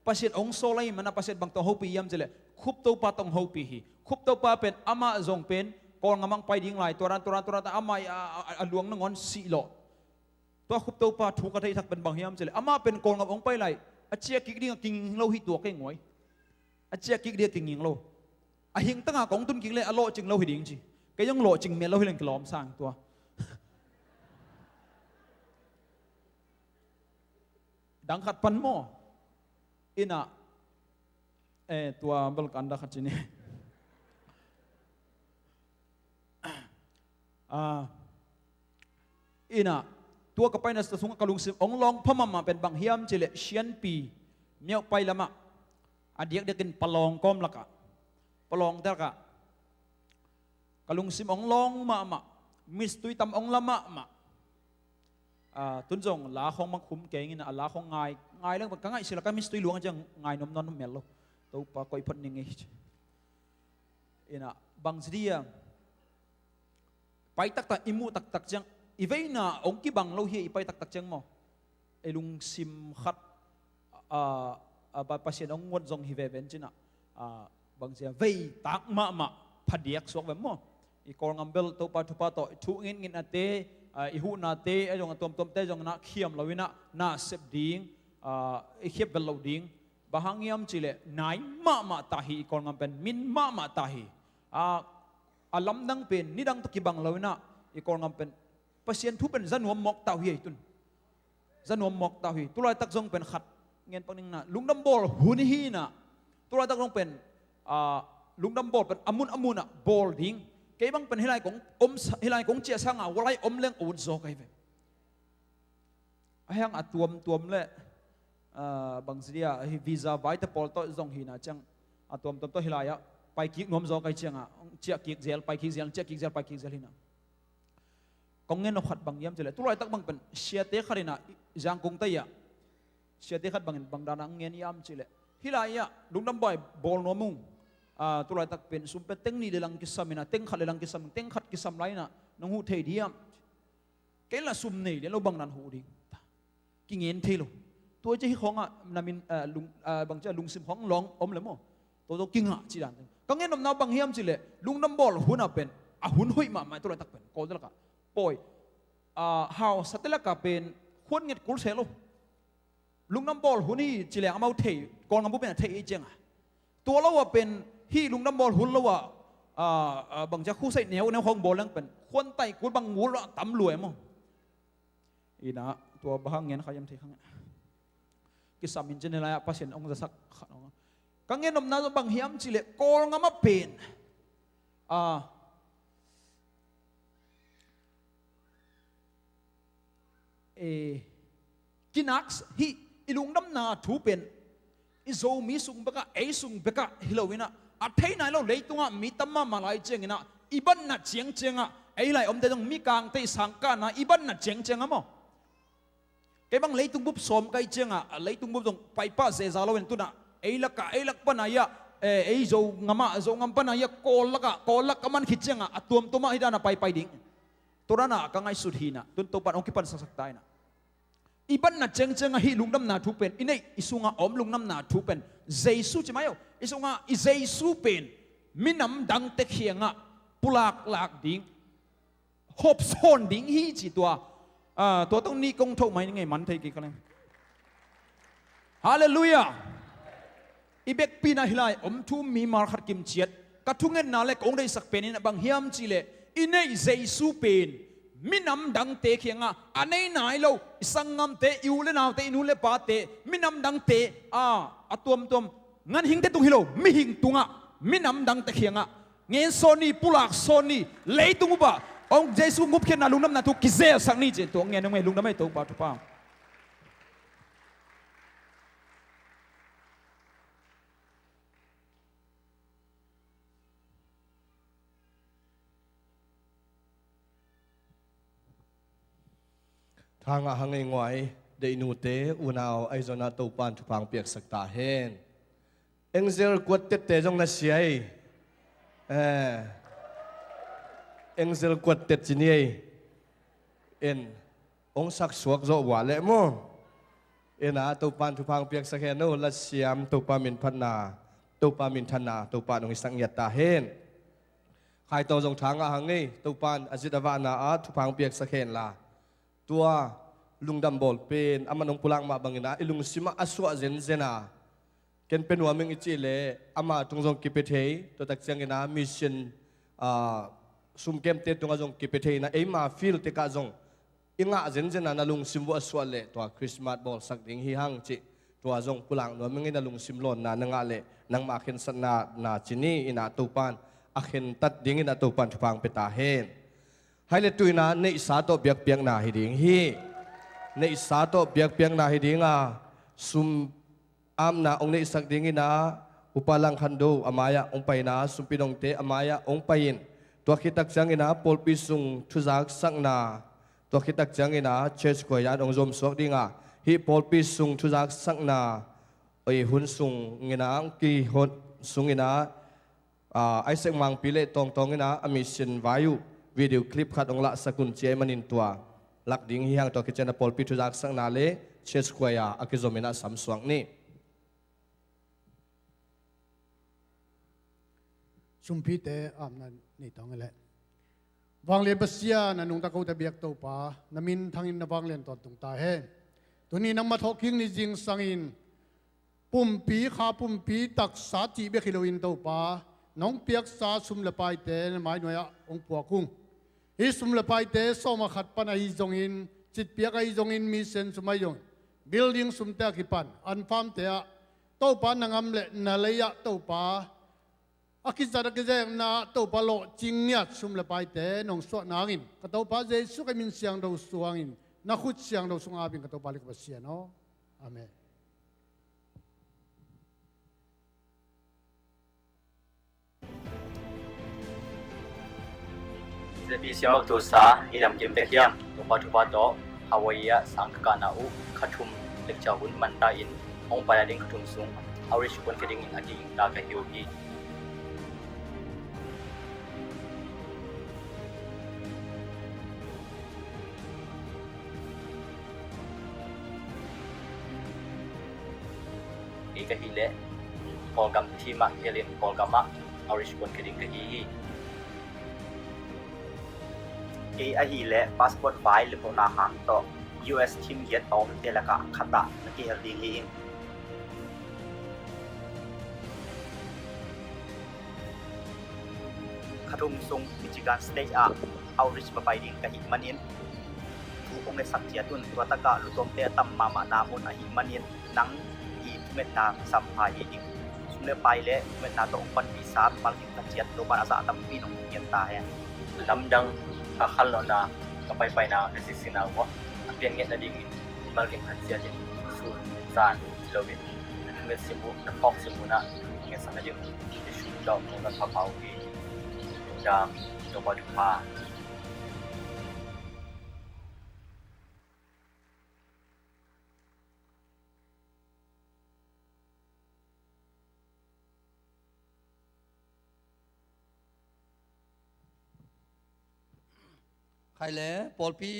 Pasian hong sawl ahih manah Pasian bang tawh hopih hiam cileh Khup Topa tawh hong hopih hi. Khup Topa pen amah zong pen Kawlngam ah hong pai ding lai, tua dan, tua dan, tua dan, amah a, a, a luang nangawn sih lawh. Tua Khup Topa thu ka theih thak pen bang hiam cileh amah pen Kawlngam hong pai lai, a ciah kik ding a kinging lo hi tua kei nguai. A ciah kik ding a kinging lo. A hingtanga kong tun kik le a lawhcing lo hi ding ci. Kei zong lawhcing mel lo hi leng kilawm sang tua. Dang khat pan maw? Inah, eh, tua bel kan da khat ci ni. Ah, inah, tua ka paina sungah ka lungsim hong lawng pha mahmah pen bang hiam cileh Sianpi, Myohpai lamah, a diakdiakin Palawng kawm lakah, Palawngte lakah ka lungsim hong lawng mahmah, mistui tam hong la mahmah. Ah, tun zong la khawng mang khum keng inah, a la khawng ngai, ngai leng ka ngaihsih la ka mistui luang ciang ngai nuam nawn mel lo. Topa koih phot ning ei. Inah, bang ci dia, pai taktak, i muh taktak ciang, i veina hong kibang lo hi, i pai taktak ciang maw? Ei lungsim khat, a, a, a, Pasian hong nguat zong hi veve in cinah, a, bangzia veitak mahmah phadiak suak ve maw? I Kawlngam bel Topa thupha tawh i thu ngitngihnate, a, i huhnate, a zong a tuamtuamte zong na khiam lo inah na sep ding, a, i khiap vel lo ding. Bang hang hiam cileh nai mahmah ta hi, i Kawlngam pen min mahmah ta hi. A, a lamdang pen nidang tawh kibang lo inah i Kawlngam pen Pasian thu pen za nuam mawk ta uh hi ei tun. Za nuam mawk ta uh hi. Tulaitak zong pen khat ngen pak ning inah, lungdam bawl hun hi inah. Tulaitak zong pen, ah, lungdam bawl pen a mun a munah bawl ding. Kei bang pen hih lai kong om sa-, hih lai kong ciah sanga, hua lai om leng ut zaw ka hi ve. A hiang a tuamtuam le, ah, bangci dia, hih visa vaite pawl tawh zong hina ciang, a tuamtuam tawh hih lai-ah pai kik nuam zaw ka hi cianga, ciah kik zel, pai kik zel, ciah kik zel, pai kik zel hina. Kong ngen nop khat bang hiam cih leh, tulaitak bang pen siate khat in ah, Zangkong tai-ah siate khat bangin bang dana ngen hiam cih leh, hih lai-ah lungdam bawl nuam ung. Ah, tulaitak pen sum pen teng nih le lang kisam in ah, teng khat le lang kisam, teng khat kisam lai in ah nong huh thei diam? Kei la sum nei lian lo, bang dan huh ding? Kingen thei lo. Tua cia hih khawngah na min, ah, lung, ah, bang cia lungsim khawng lawng om le maw? Tua tua kingah ci dan. Ka ngen nopna bang hiam cih leh, lungdam bawl hun ah pen, a hun hoih mahmah, tulaitak pen Kawlte lakah, pawi, ah, hausate lakah pen khuan nget kul se lo. Lungdam bawl hun hi ci leng amau thei, Kawlgam bup in a thei hi cianga. Tua lo ah pen, hih lungdam bawl hun lo ah, ah, ah, bang cia khusai neu neu khawng bawl leng pen khuan tai kul, bang ngul ah tam lua e maw? Ina, tua bang hang ngen kha hiam thei kha nge. Kisam in cin lai-ah Pasian hong zasak kha nong. Ka ngen nopna bang hiam cih leh, Kawlgam ah pen, ah, eh, kinak hih i lungdamna thu pen i Zomi sung bekah, ei sung bekah hi lo in ah, a thei nai lo leitungah mi tam mahmah lai ciangin ah, i batna ciangciangah, ei lai omte zong, mikangte i sangkahna i batna ciangciangah maw? Kei bang leitung bup sawm ka hih ciangah, leitung bup zong paipah zeza lo in, tu-in ah ei lakah, ei lak pana hi-ah, eh, ei Zogam ah, Zogam pana hi-ah, Kawl lakah, Kawl lak ka man khit ciangah a tuamtuamah hih dana paipai ding. Tua dana ka ngaihsut hi in ah, tu-in Topa'n hong kipansaksak ta in ah. I batna ciangciangah hih lungdamna thu pen, i neih, i sungah a om lungdamna thu pen Jesu ci mai o. I sungah i Jesu pen minam dangte kiangah pulaklak ding, hopsawn ding hi ci tua. Ah, tua tawh nih kong thoh mai ni ngei, man thei kei ka leng. Halleluiah. I bekpi in ah hih lai om thu mimal khat kimciat, ka thungetna le kong deihsak pen in ah bang hiam cih leh, i neih Jesu pen minam dangte kiangah a nei nai lo, i sanggamte, i u le naute, i nu le pate, minam dangte, ah, a tuamtuam, ganhingte tung hi lo, mihing tungah, minam dangte kiangah ngen sawn ni, pulak sawn ni, leitung upah hong Jesu ngupkhiatna lungdamna thu kizelsak ni ci-in tua ngen nong ei. Lungdam ei Topa thupha. Thangah hang ei nguai, deihnute, unau, ahi zongin ah Topa'n thupha hong piaksak ta hen. Angel kuat tette zong na sia ei. Eh. Angel kuat tet ci ni ei. En. Hong saksuak zawh vua leh maw. En ah, Topa'n thupha hong piaksak hen o, la siam, Topa min phatna, Topa minthanna, Topa'n hong hisak ngiat ta hen. Khaitawng zong thangah hang ei, Topa'n a zit a vahna ah thupha hong piaksak hen la. Tua lungdam bawl pen, aman hong pulak mah bangin ah, i lungsim ah a suah zenzen a. Ken pia nuam ing i cih leh, ama tung zong kipia thei, tua tak ciangin ah mission, ah, sumkemte tungah zong kipia thei in ah, eima field tekah zong i ngah zenzen a na lungsim vuah suah leh, tua Christmas bawlsak ding hi hang cih, tua zong pulak nuam ing, na lungsim lawnna na ngah leh, nangmah khensatna na ci ni in ah Topa'n a khentat dingin ah Topa'n thupha hong pia ta hen. Hai le tu-in ah neihsa tawh biakpiakna hi ding hi. Neihsa tawh biakpiakna hi ding a, sum amna hong neihsak dingin ah Upa Lang Khan Do a mai-ah hong pai in ah, Sumpi Nongte a mai-ah hong pai in, tua khit tak ciangin ah pawlpi sung thuzaksakna, tua khit tak ciangin ah church choir in hong zomsuak ding a, hih pawlpi sung thuzaksakna, oi, hun sungin ah, kihon sungin ah, ah, Isaac Mangpi le tawngtawng in ah a mission vai uh video clip khat hong lahsak un ci ahih manin tua lak ding hi hang. Tua khit ciangin ah pawlpi thuzaksakna le church choir a kizom in ah samsuak ni. Sumpite amna nei tawng e leh. Vanglian Pasian, a nungta kote biak Topa, na minthangin na vanglian tawntung ta hen. Tuni nangmah thawhkik ni zingsangin, pumpi, kha pumpi, taksa cih bek hi loin Topa, nong piaksa sum le paite na mainuai-ah hong puak ung. Hih sum le paite sawm ah khat pan ahi zongin, citpiak ahi zongin, mission sum ahi zongin, building sumte a kipan, an farmte ah, Topa na gam le na lei-ah Topa, a kizat a kizekna Topa lawhcing ngiat sum le paite nong suah nangin ka Topa Jesu ka min siangtho suangin na khut siangtho sungah ap ing ka Topa le ka Pasian aw. Amen. Zepi siamah tusa i lam kim tek hiam? Topa thupha tawh Hawaii ah sang ka kahna uh kha thum lecture hun man ta in hong pai a ding kha thum sung outreach kuan ka dingin a ki-ingta ka hi uh hi. Kei ka hih leh Kawlgam team ah kihelin Kawlgam ah outreach kuan ka ding ka hi hi. Kei ahih leh passport vai le mawhna hang tawh U S team giat a omte lakah khat ah na kihel ding hi ing. Kha thum sung Michigan State ah outreach va pai ding ka hih manin thu kong ngetsak ciat un. Tua takah lutawmte a tam mahmahna mun ahih manin nang i thungetna sam pha hi ding. Sum le pai le thungetna tawh hong panpihsa mimal kim khat ciat Topa'n a zah a tampi nong gen ta hen. Lamdang a khanlawhna ka paipaina ka siksikna uh a pian nget nadingin mimal kim khat ciat in sun zan ci loin na thunget sim uh, na phawk sim uh, na thungetsak nading uh Jesu tawh kong na pha pha uh hi. Lungdam. Topa thupha. Khai le pawlpi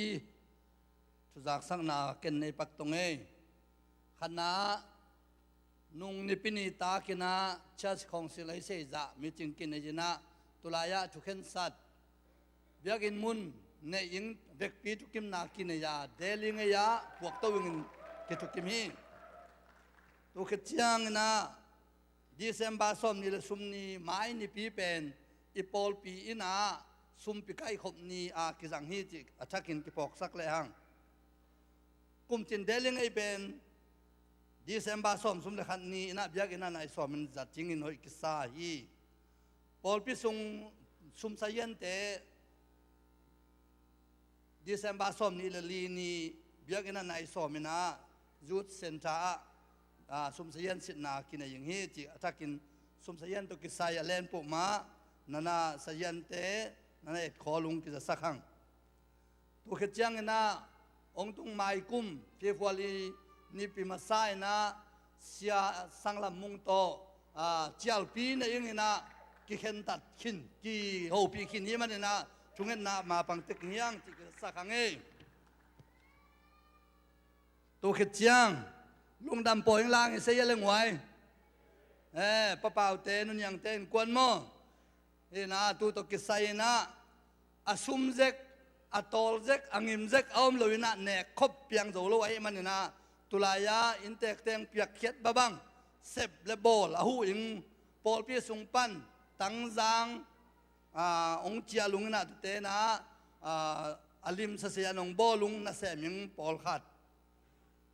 thuzaksakna ken nei pak tong ei. Khatna ah nung nipi ni takin ah church council a i seizah meeting kinei in ah tulai ah thukhensat biakinn mun neih ing vekpi thukimna kinei a Delhi ngei ah puakto ingin kithukim hi. Tu khit ciangin ah December sawmnih le sumnih mai nipi pen i pawlpi inn ah sumpi kaihkhop ni a kizang hi cih a thakin kiphawksak lehang. Kumcin Delhi ngei pen December sawm sum le khat ni in ah biakinn ah nai sawmin zat dingin hoih kisa hi. Pawlpi sung sumsa hiante December sawmnih le li ni biakinn ah nai sawmin ah Youth Center ah, ah, sumsa hian sitna kinei ing hi cih a thakin sumsa hian tawh kisai a lenpuh mah nana sa hiante nana etkhawl ung kizasak hang. Tu khit ciangin ah hong tung mai kum February nipi masa in ah Sia Sanglam Mung tawh, ah, cialpi nei ingin ah kikhentat khin, kihopih khin hi manin ah thungetna mapang tek ngiang cih kizasak hang ei. Tu khit ciang lungdam pawi ing lang i sei a le nguai. Eh, papaute nuniangte in kuan maw? Hi na tu tawh kisai in ah a sum zek, a tawl zek, a ngim zek a om lo in ah nek khop piang zo lo ahih manin ah tulai ah inntek teng piakkhiat babang sep le bawl a huh ing. Pawlpi sung pan tangzang, ah, hong cial ung in ah tute in ah, ah, a lim sasian hong bawl ung nasem ing pawlkhat.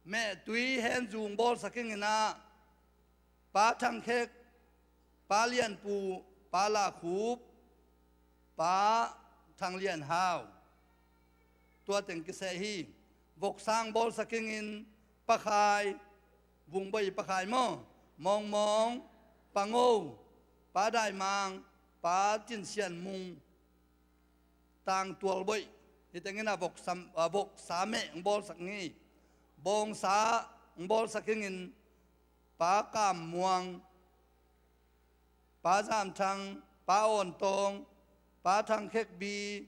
Mehtui henzung bawlsak ing in ah Pa Thang Khek, Pa Lian Pu, Pa La Khup, Pa Thang Lian Hau. Tua teng kiseh hi. Voksang bawlsak ingin Pa Khai, Vung Boi Pa Khai maw, Mawng Mawng, Pa Ngo, Pa Dai Mang, Pa Cin Sian Mung, Tang Tual Boi. Hi tengin a voksa, a voksa meh ng bawlsak ngi. Bawngsa ng bawlsak ingin Pa Kam Muang, Pa Zam Thang, Pa Awn Tawng, Pa Thang Khek Bi,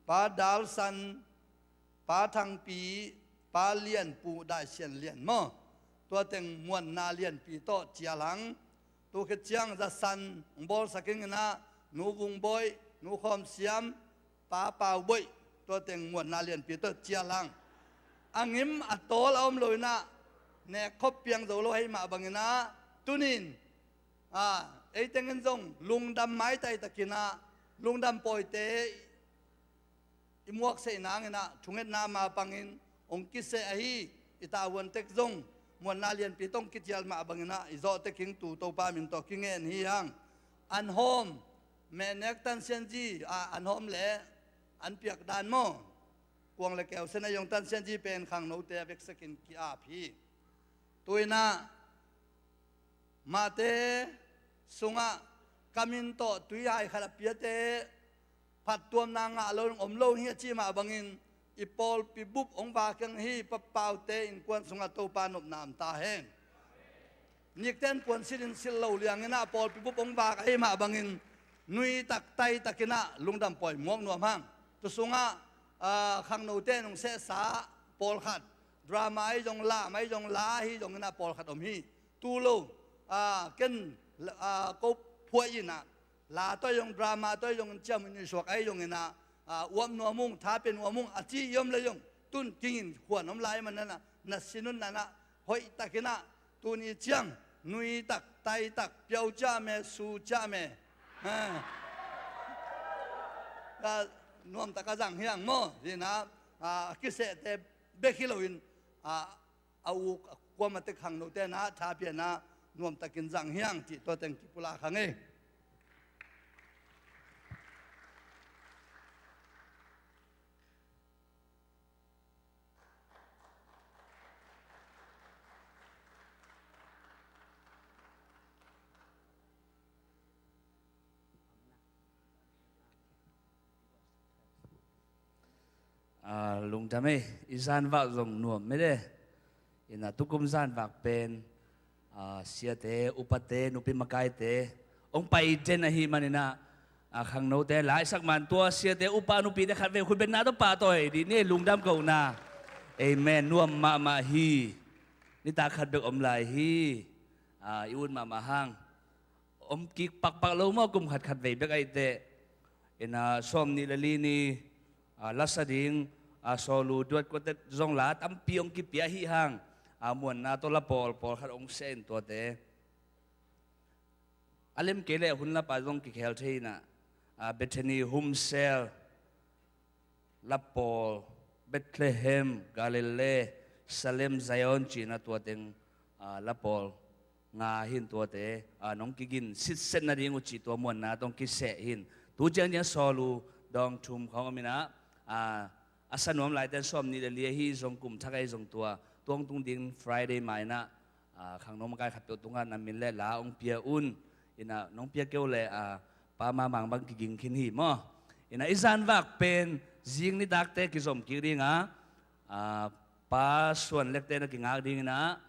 Pa Dal San, Pa Thang Pi, Pa Lian Pu Dai Sian Lian maw. Tua teng muanna lianpi tawh cial hang. Tu khit ciang Za San ng bawlsak ingin ah Nu Vung Boi, Nu Khawm Siam, Pa Pau Boih, tua teng muanna lianpi tawh cial hang. A ngim a tawl a om lo in ah nek khop piang zo lo ahih mah bangin ah tunin, ah, ei tengin zong lungdam maitai takin ah lungdam pawite i muakseih nangin ah thungetna mapangin hong kiseh ahi. I tavuan tek zong muanna lianpi tawh hong kicial mah bangin ah i zawh tek ing. Tu Topa min tawh kingen hi hang. An hawm, mehnek tansianzi, a, an hawm le an piak dan maw, kuang le keu sen a zong tansianzi pen khangnote a veksakin ki-ap hi. Tu-in ah mahte sungah kamin tawh tuihai khat a piate phattuamna ngah lo in om lo hi a cih mah bangin i pawlpi bup hong vak hi hang hi. Papaute innkuan sungah Topa nopna om ta hen. Nikten puansilh in silh lo liangin ah pawlpi bup hong vak ahih mah bangin nui tak tai takin ah lungdam pawi muak nuam hang. Tu sungah, ah, khangnote in hong sehsa pawlkhat, drama ahi zong, lam ahi zong, la ahi zongin ah pawlkhat om hi. Tu lo, ah, ken, ah, ko phuai in ah la tawh zong, drama tawh zong in ciam in i suak ahi zongin ah, ah, uap nuam ung, tha pia nuam ung a ci i om le zong, tun kingin khuan om lai man nan ah, na sin un nan ah, hoih takin ah tuni ciang nui tak tai tak, piau ciah me, su ciah me, ah, nuam tak a zang hi hang maw. Zin ah, ah, kisehte bek hi loin, ah, a uk a kuam a tek khangnote in ah tha pia in ah nuam takin zang hi hang cih tua teng kipulak hang ei. Ah, lungdam ei, i zanvak zong nuam mede. Ina tukum zanvak pen, ah, siate, upate, nupi makaite hong pai den ahih manin ah, ah, khangnote laisak man tua siate, upa, nupite khatvei khutbetna tawh pahtawi dih ni, lungdam kohna. Amen. Nuam mahmah hi. Nitak khat bek om lai hi. Ah, i ut mahmah hang. Om kik pakpak lo maw, kum khat khatvei bek ahih teh. Ina sawm nih le li ni, ah, lasa ding, ah, Sawlu Duat Quartet zong la tampi hong kipia hi hang. Ah, muanna tawh la pawl, pawlkhat hong seh in tuate. A lem kei leh hun lapa zong kikhel thei in ah, ah, Bethany, Humsel, la pawl, Bethlehem, Galilee, Salem, Zion ci-in ah tua teng, ah, la pawl nga hi in tuate, ah, nong kigin sitset nading uh cih tua muanna tawh hong kiseh hi in. Tu ciang ciang Sawlu dawng thum khawng om in ah, ah, a sa nuam laite in sawm nih le li ahi zong, kum thak ahi zong tua, tua hong tung ding Friday ma in ah, ah, khangno makai khatpeuh tungah na min le la hong pia un. Ina nong pia kei uh leh, ah, Pa Mamang bang kiging khin hi maw. Ina i zanvak pen zing nitakte kizom kik ding a, ah, Pa Suan Lekte na kingak ding in ah,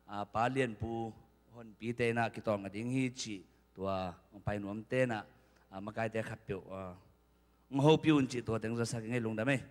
ah, Pa Lianpu Honpite in ah kitawng a ding hi cih tua hong pai nuamte in ah, ah, makaite khatpeuh, ah, hong hopih un cih tua teng zasak ing ei, lungdam ei.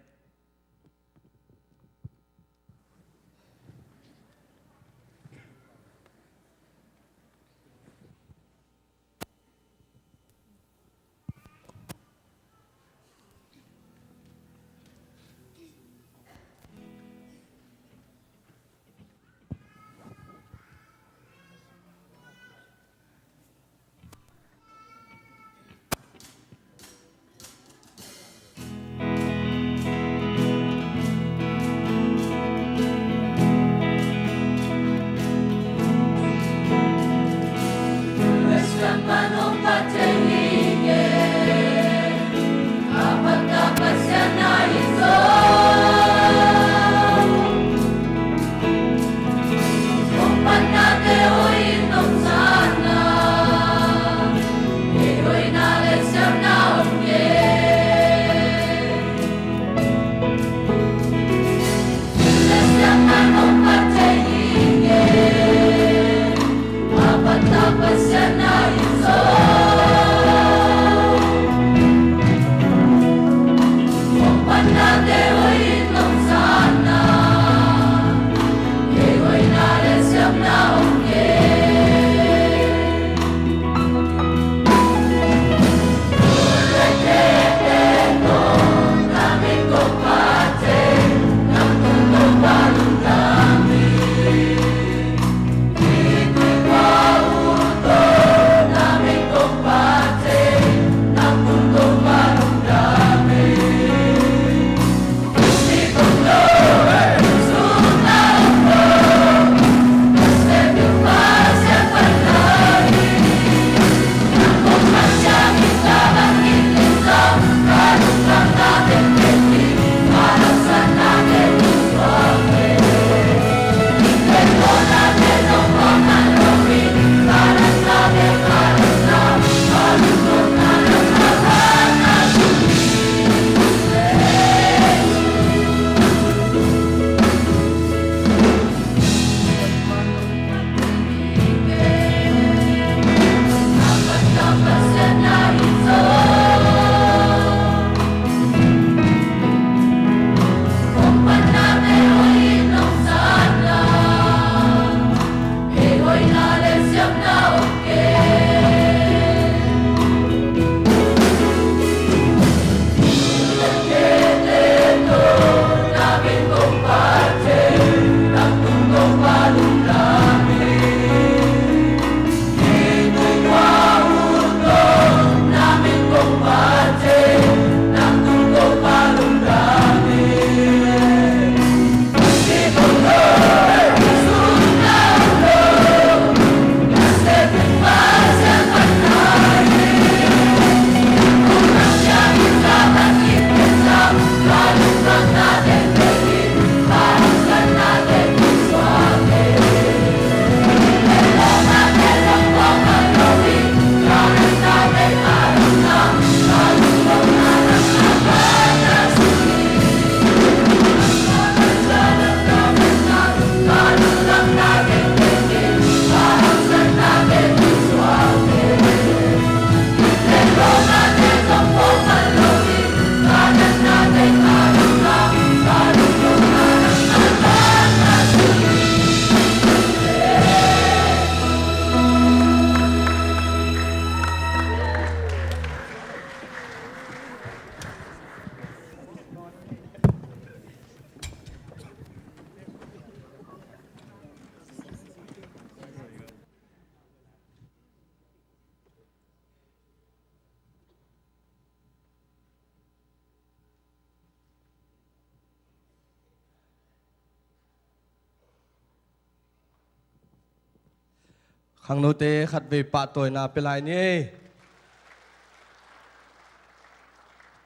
Khangnote khatvei pahtawina pia lai ni ei.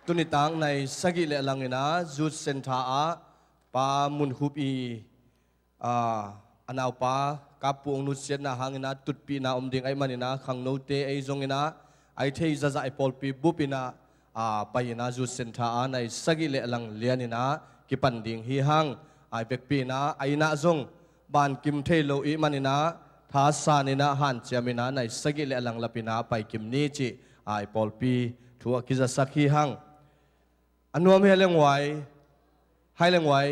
Tuni tak nai sagih le a lang in ah Youth Centre ah Pa Mun Khup i, aa, a naupa Kap Pu hong nutsiatna hangin ah tutpihna om ding ahih manin ah khangnote ei zongin ah a i thei zahzah i pawlpi bup in ah, aa, pai in ah Youth Centre ah nai sagih le a lang lian in ah kipan ding hi hang. A i vekpi in ah a inn ah zong bankim thei lo i hih manin ah thasan in ah hanciam in ah nai sagih le a lang lap in ah paikim ni cih, aa, i pawlpi thu a kizasak hi hang. A nuam hi a lengwai, hai lengwai,